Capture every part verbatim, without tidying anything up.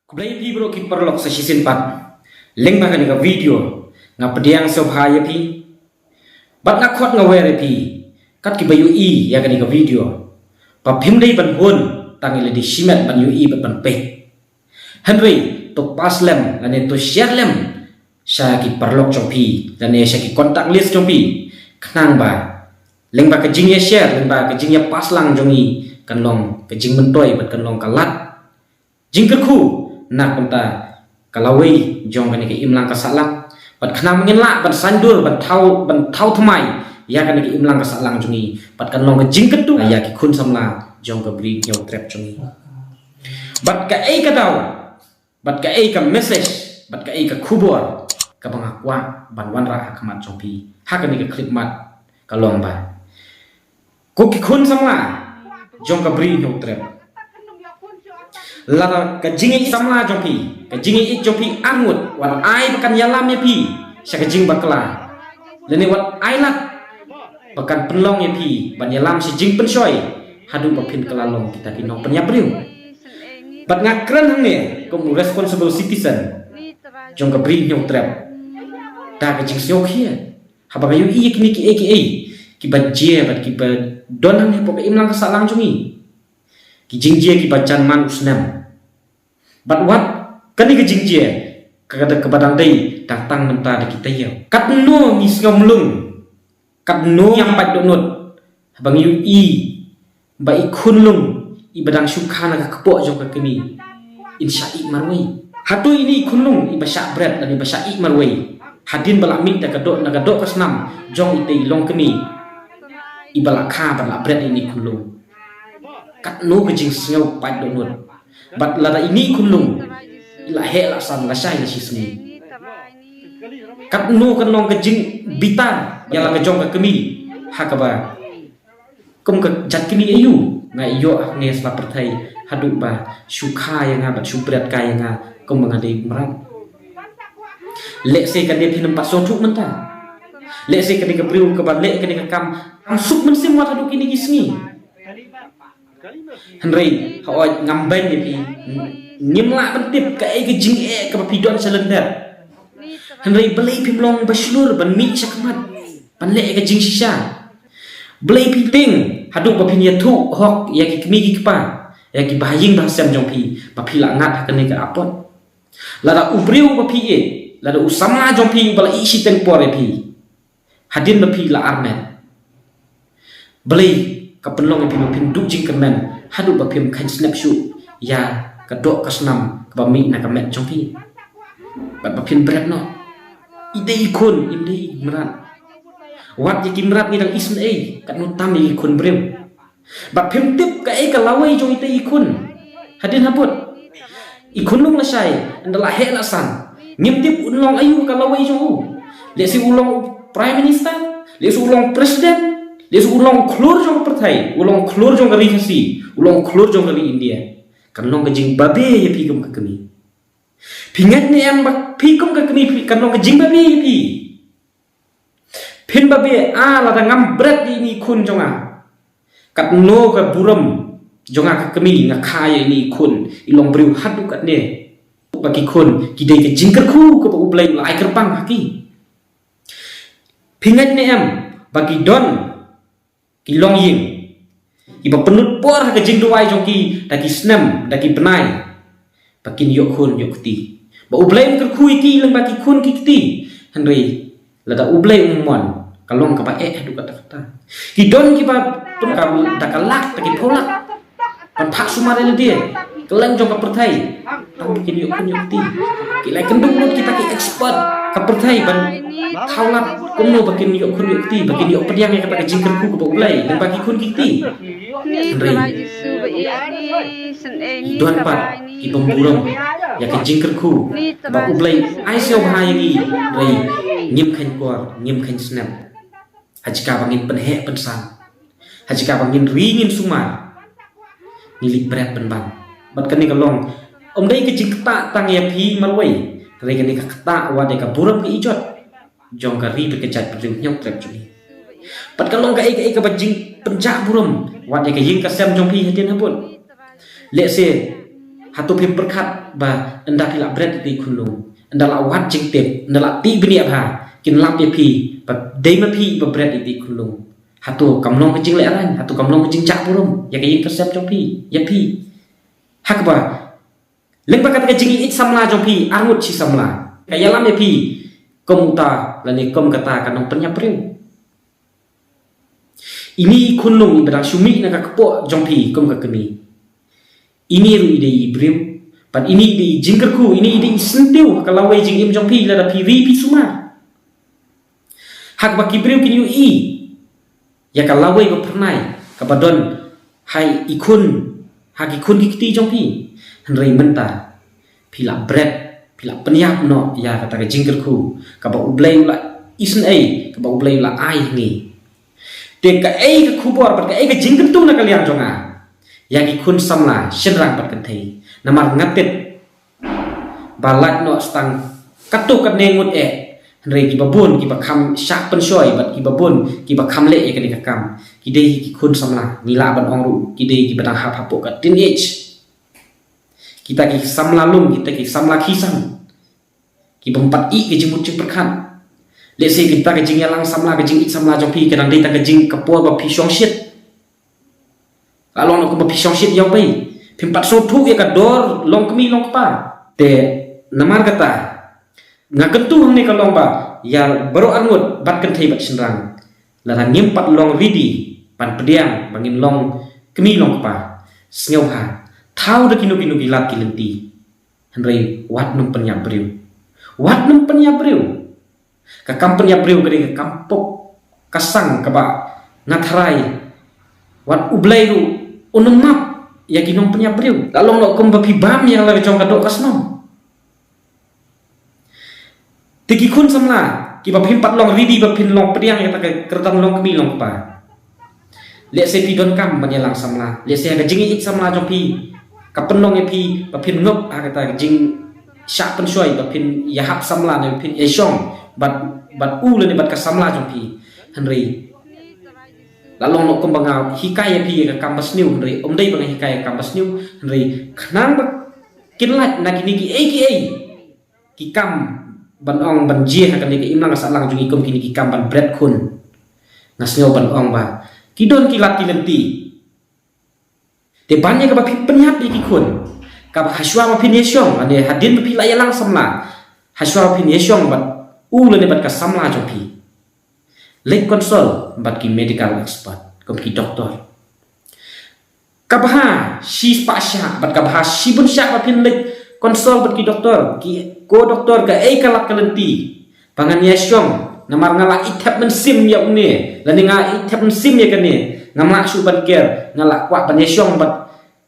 Khublei phi baroh ki paralok sa shisien pat. Lyngba kane ka video nga pdiang sngewbha ïa phi. Bad nga khot nga wer ïa phi kat kiba ïohi ïa kane ka video. Ba phim dei ban hun tang ïa lade shimet ban ïohi bad ban peit. Hynrei to pass lem lane to share lem sha ki paralok jong phi lane sha ki contact list jong phi. Khnang ba lyngba ka jingïa share, lyngba ka jingïa pass lang jong ngi kan long ka jingmyntoi bad kan long ka lad jingkyrkhu na ka bynta ka lawei jong kane ka imlang ka sahlang. Bad khnang ba ngin lah ban saiñdur ban thaw, ban thaw thymmai ïa kane ka imlang ka sahlang jong ngi. Bad kan long ka jingkyntu ïa ki khun samla jong ka Bri Hynñiewtrep jong ngi. Bad kaei ka daw, bad kaei ka message, bad kaei ka khubor kaba nga kwah ban wanrah ha khmat jong phi ha kane ka khyllipmat ka long ba ko ki khun samla jong ka Bri Hynñiewtrep, lada ka jingïeit samla jong phi, ka jingïeit jong phi arngut, wat ai ba kan ïalam ïa phi sha ka jingbakla, lane wat ai lad ba kan pynlong ïa phi ban ïalam sha jingpynshoi haduh ba phin kylla long kita ki nongpynïap briew. Bad nga kren hangne kum u responsible citizen jong ka Bri Hynñiewtrep da ka jingsngewkhia. Haba nga ïohi ïa kine kiei kiei kiba jia bad kiba don hangne hapoh ka imlang ka sahlang jong ngi, ki jingjia kiba jan man u snem. Bad wat kane ka jingjia ka, ka, kaba dang dei dang tang mynta da ki taïew. Katno ngi sngew mlung, katno ngi ïam pait dohnud haba ngi ïohi ba i khunlung iba dang shu kha na ka kpoh jong ka kmie in shah ïeh marwei. Hato ine i khunlung iba shah bret lane iba shah ïeh marwei hadien ba la mih da ka doh, na ka doh ka snam jong ite i longkmie iba la kha bad la bret ine i khunlung. Katno ka jingsngew pait dohnud. Bad lada ine i khunlung i la heh la san lashai lashisngi, katno kan long ka jingbitar ïa la ka jong ka kmie ha kaba kum ka jait kmie aïu nga ïoh hangne sla pyrthei haduh ba shu kha ïa nga bad shu bret kai ïa nga kum ba nga dei mrad. Lehse ka dei phin ym pat sngewthuh mynta. Lehse ka dei ka briew kaba leh ka dei ka kam kam suk mynsiem wat haduh kine ki sngi. Hynrei hooid ngam beiñ ïa phi, ngim lah ban tip kaei ka jingeh kaba phi don sha lyndet. Hynrei balei phim long ba shlur ban mih sha khmat ban leh ka jingshisha? Balei phi tieng haduh ba phin ïathuh hok ïa ki kmie ki kpa, ïa ki bahaïing bahasem jong phi ba phi la ngat ha kane ka apot? Lada u briew ba phi ïeit, lada u samla jong phi uba la ïeh shiteng por ïa phi hadien ba phi la armet, balei ka pynlong ïa phi ba phin duh jingkyrmen haduh ba phim kheiñ snep shuh ïa ka doh ka snam kaba mih na ka met jong phi? Bad ba phin bret noh. I dei i khun, im dei i mrad. Wat ïa ki mrad ngi dang isynei, katno tam ïa ki khun briew. Bad phim tip kaei ka lawei jong ite i khun hadien habud. I khunlung lashai ynda la heh la san, ngim tip un long aïu ka lawei jong u. Lehse u long u Prime Minister, lehse u long President, lehse u long khlur jong ka pyrthei, u long khlur jong ka ri Khasi, u long khlur jong ka ri India. Kan long ka jingbabe ïa phi kum ka kmie. Phi ngeit ne em ba phi kum ka kmie phi kan long ka jingbabe ïa phi? Phin babe ah lada ngam bret ïa ine i khun jong nga. Katno ka burom jong nga ka kmie nga kha ïa ine i khun, i long briew haduh katne. Ba ki khun ki dei ka jingkyrkhu kaba U Blei u la ai kyrpang ha ki. Phi ngeit ne em ba ki don ki longïing kiba pynlut por ha ka jingduwai jong ki da ki snem da ki bnai ba kin ïoh khun ïoh kti, ba U Blei un kyrkhu ïa ki lyngba ki khun ki kti? Hynrei lada U Blei um mon ka long kaba eh haduh katta katta. Ki don kiba pynlong da ka lak da ki phew lak ban phah sumar ïa lade kylleng jong ka pyrthei tang ba kin ïoh khun ïoh kti. Ki la ïakynduh lut kita ki expert ka pyrthei ban thaw lad kumno ba kin ïoh khun ïoh kti, ba kin ïoh pdiang ïa kata ka jingkyrkhu kaba U Blei lyngba ki khun ki kti. Hynrei don pat ki bym burom ïa ka jingkyrkhu ba U Blei ai sngewbha ïa ngi, hynrei ngim kheiñ kor ngim kheiñ snem. Ha jaka ba ngin pynheh pynsan, ha jaka ba ngin ri ngin sumar, ngi leit bret pynban. Bad kane ka long ym dei ka jingktah tang ïa phi marwei, hynrei kane ka ktah wat ïa ka burom ka ijot jong ka ri bad ka jaitbynriew Hynñiewtrep jong ngi. Bad ka long kaei kaei kaba jingpynjah burom wat ïa ka ïing ka sem jong phi hadien habud. Lehse Hato phim pyrkhat ba ynda phi la bret ïa i khunlung, ynda la wad jingtip, ynda la tih bniah bha, kin lap ïa phi ba dei ma phi ba bret ïa i khunlung? Hato kam long ka jinglehrain, hato kam long ka jingjah burom ïa ka ïing ka sem jong phi, ïa phi? Ha kaba lyngba kata ka jingïeit samla jong phi, arngut shi samla, ka ïalam ïa phi kum uta lane kum kata ka nongpynïap briew. Ine i khunlung iba dang shu mih na ka kpoh jong phi kum ka kmie, ine ruh i dei i briew, bad ine i dei i jingkyrkhu, ine i dei i syntiew ha ka lawei jingim jong phi lada phi ri phi sumar. Ha kaba ki briew kin ïohi ïa ka lawei ba phyrnai kaba don ha i khun, ha ki khun ki kti jong phi. Hynrei mynta phi la bret, phi la pynïap noh ïa kata ka jingkyrkhu kaba U Blei u la isynei, kaba U Blei u la ai ha ngi. Te kaei ka khubor bad kaei ka jingkyntu na ka liang jong nga ïa ki khun samla shynrang bad kynthei? Namar nga tip ba lait noh tang katto katne ngut eh, hynrei kiba bun kiba kham shah pynshoi bad kiba bun kiba kham leh ïa kane ka kam ki dei ki khun samla. Ngi lah ban ong ruh ki dei kiba dang hap hapoh ka teenage. Kita ki samla lum, kita ki samla khie san, kibym pat ïeh ka jingmut jingpyrkhat. Lehse kita ka jingïalang samla, ka jingïeit samla jong phi ka dang dei tang ka jing, ka por ba phi shongshit. Ka long noh kumba phi shongshit ïa u bei, phim pat sngewthuh ïa ka dor long kmie long kpa. Te namar kata nga kyntu hangne ka long ba ïa baroh arngut bad kynthei bad shynrang, lada ngim pat long ready ban pdiang ba ngin long kmie long kpa, sngewbha, thaw da kino kino ki lad ki lynti, hynrei wat nym pynïap briew. Wat nym pynïap briew. Ka kam pynïap briew ka dei ka kam pop ka sang kaba nga tharai wat U Blei ruh un ym map ïa ki nongpynïap briew. La long noh kumba phi bam ïa la ka jong ka doh ka snam. Te ki khun samla kiba phim pat long ready ba phin long pdiang ïa kata ka kyrdan long kmie long kpa, lehse phi donkam ban ïalang samla, lehse ha ka jingïeit samla jong phi ka pynlong ïa phi ba phin ngop ha kata ka jingshah pynshoi ba phin ïahap samla ne ba phin ïashong bad, bad u lane bad ka samla jong phi. Hynrei la long noh kumba nga hikai ïa phi ïa ka kam basniew, hynrei ym dei ba nga hikai ïa ka kam basniew, hynrei khnang ba kin lait na kine kiei kiei ki kam ban ong ban jia ha kane ka imlang ka sahlang jong ngi kum kine ki kam ban bret khun, nga sngew ban ong ba ki don ki lad ki lynti. Te ban ïa kaba phi pynïap ïa ki khun, kaba hashwa ba phin ïashong, lane hadien ba phi la ïalang samla, hashwa ba phin ïashong bad u lane bad ka samla jong phi, leit consult bad ki medical expert kum ki doktor. Kaba ha shi spah shah bad kaba ha shibun shah ba phin leit consult bad ki doktor, ki ko doktor, kaei ka lad ka lynti ba ngan ïashong, namar nga la ïeit thep mynsiem ïa une lane nga ïeit thep mynsiem ïa kane, ngam lah shuh ban ker, nga la kwah ban ïashong bad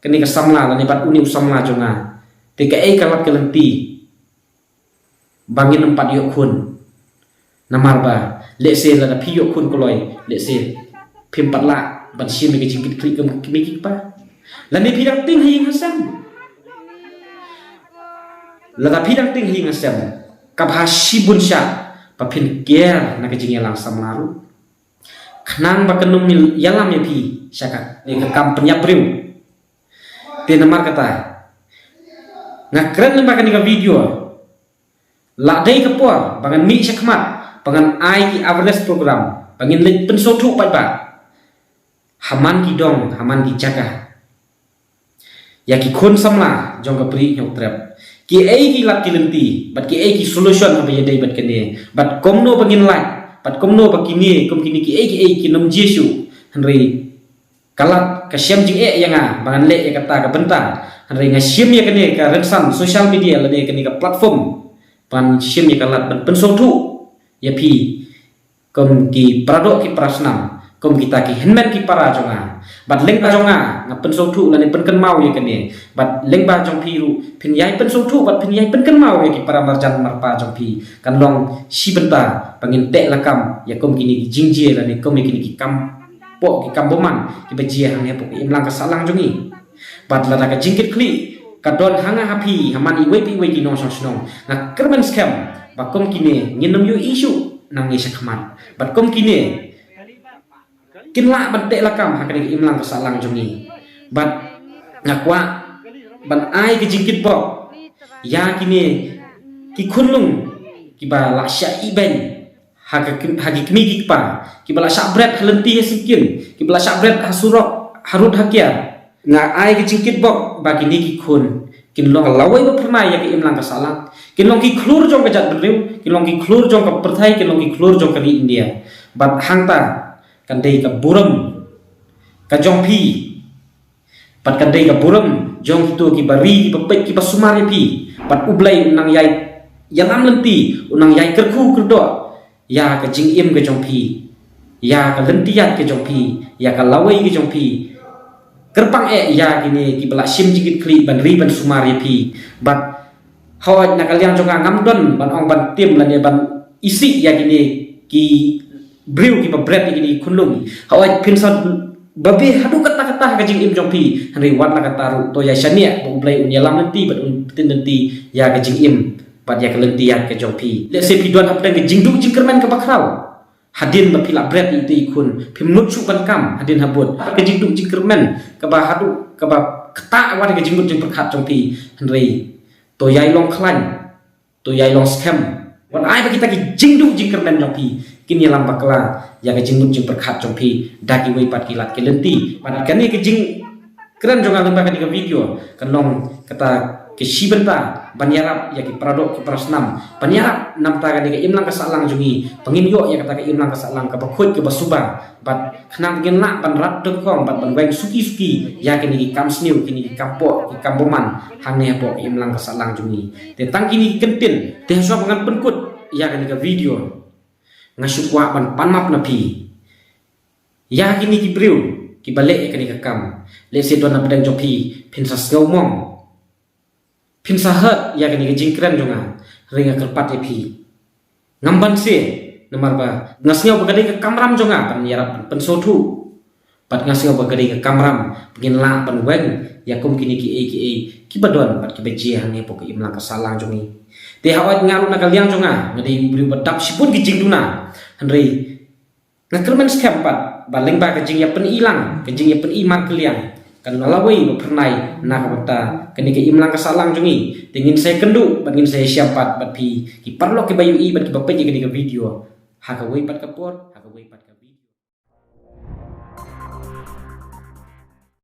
kane ka samla lane bad une u samla jong nga. Te kaei ka lad ka lynti ba ngin ym pat ïoh khun? Namar ba lehse lada phi ïoh khun kloi, lehse phim pat lah ban shim ïa ka jingkitkhlieh kum ki kmie ki kpa. Lane phi dang tieng ha ïing ha sem, lada phi dang tieng ha ïing ha sem, kaba ha shibun shah ba phin ker na ka jingïalang samla ruh, khnang ba kan ym ïalam ïa phi sha kane ka kam pynïap briew. Te namar kata nga kren lyngba kane ka video, la dei ka por ba ngan mih sha khmat, ba ngan ai ki awareness program, ba ngin leit pynsngewthuh paidbah ha man ki dong, ha man ki jaka, ïa ki khun samla jong ka Bri Hynñiewtrep, kiei ki lad ki lynti bad kiei ki solution haba ïadei bad kane, bad kumno ba ngin lait, bad kumno ba kine kum kine kiei kiei kin ym jia shuh. Hynrei ka lad ka shem jingeh ïa nga ba ngan leh ïa kata ka bynta, hynrei nga shim ïa kane ka rynsan social media lane kane ka platform ban shim ïa ka lad ban pynsngewthuh ïa phi kum ki paradoh ki parasnam, kum kita ki hynmen ki para jong nga. Bad lyngba jong nga, nga pynsngewthuh lane pynkynmaw ïa kane, bad lyngba jong phi ruh phin ïai pynsngewthuh bad phin ïai pynkynmaw ïa ki para marjan marpa jong phi, kan long shi bynta ba ngin teh lakam ïa kum kine ki jingjia lane kum ïa kine ki kam pop ki kam bymman kiba jia hangne hapoh ka imlang ka sahlang jong ngi. Bad lada ka jingkitkhlieh ka don ha nga ha phi ha man iwei pa iwei ki nongshong shnong, nga kyrmen skhem ba kum kine ngin ym ïohi shuh nangne sha khmat. Bad kum kine kin lah ban teh lakam ha kane ka imlang ka sahlang jong ngi. Bad nga kwah ban ai ka jingkitbok ïa kine ki khunlung kiba la shah ibeiñ ha ka, ha ki kmie ki kpa, kiba la shah bret ha lynti ha syngkien, kiba la shah bret ha surok, ha rud ha kiar. Nga ai ka jingkitbok ba kine ki khun kin long lawei ba phyrnai ïa ka imlang ka sahlang, kin long ki khlur jong ka jaitbynriew, kin long ki khlur jong ka pyrthei, kin long ki khlur jong ka ri India. Bad hangta kan dei ka burom ka jong phi, bad kan dei ka burom jong kito kiba ri, kiba peit, kiba sumar ïa phi. Bad U Blei un nang ïai ïalam lynti, un nang ïai kyrkhu kyrdoh ïa ka jingim ka jong phi, ïa ka lynti ïaid ka jong phi, ïa ka lawei ka jong phi. Kyrpang eh ïa kine kiba la shim jingkitkhlieh ban ri ban sumar ïa phi. Bad hooid, na ka liang jong nga ngam don ban ong ban tim lane ban isih ïa kine ki briew kiba bret ïa kine ki khunlung. Hooid, phin sa babe haduh katta katta ha ka jingim jong phi, hynrei wat la katta ruh to ïai shaniah ba U Blei un ïalam lynti bad un pyntin lynti ïa ka jingim bad ïa ka lynti ïaid ka jong phi. Lehse phi don hapdeng ka jingduh jingkyrmen kaba khraw. Hadien ba phi la bret ïa ito i khun, phim nud shuh ban kam hadien habud. Ka jingduh jingkyrmen kaba haduh, kaba ktah wat ka jingmut jingpyrkhat jong phi, hynrei to ïai long khlaiñ, to ïai long skhem. Wat ai ba kita ki jingduh jingkyrmen jong phi kin ïalam bakla ïa ka jingmut jingpyrkhat jong phi da kiwei pat ki lad ki lynti. Bad kane ka jingkren jong nga lyngba kane ka video kan long kata ka shi bynta ban ïarap ïa ki paradoh ki parasnam, ban ïarap namar kane ka imlang ka sahlang jong ngi, ba ngin ïoh ïa kata ka imlang ka sahlang kaba khuid kaba suba. Bad khnang ba ngin lah ban rat dyngkhong bad ban weng suki suki ïa kine ki kam sniew, kine ki kam poh, ki kam bymman hangne hapoh ka imlang ka sahlang jong ngi. Te tang kine ki kyntien, te hashwa ba ngan pynkut ïa kane ka video, nga shu kwah ban pan map na phi ïa kine ki briew kiba leh ïa kane ka kam. Lehse don na pdeng jong phi phin sa sngew mong, phin sa hurt ïa kane ka jingkren jong nga, hynrei nga kyrpad ïa phi, ngam banse, namar ba nga sngew ba ka dei ka kamram jong nga ban ïarap ban pynsngewthuh. Bad nga sngew ba ka dei ka kamram ba ngin lah ban weng ïa kum kine kiei kiei kiba don bad kiba jia hangne hapoh ka imlang ka sahlang jong ngi. Te hooid, nga ruh na ka liang jong nga, nga dei u briew ba dap shibun ki jingduna, hynrei nga kyrmen skhem pat ba lyngba ka jingïapyni lang, ka jingïapyni markylliang, kan long lawei ba phyrnai na ka bynta kane ka imlang ka sahlang jong ngi. Te ngin sa ïakynduh bad ngin sa ïashem pat bad phi ki paralok kiba ïohi bad kiba peit ïa kane ka video ha kawei pat ka por, ha kawei pat ka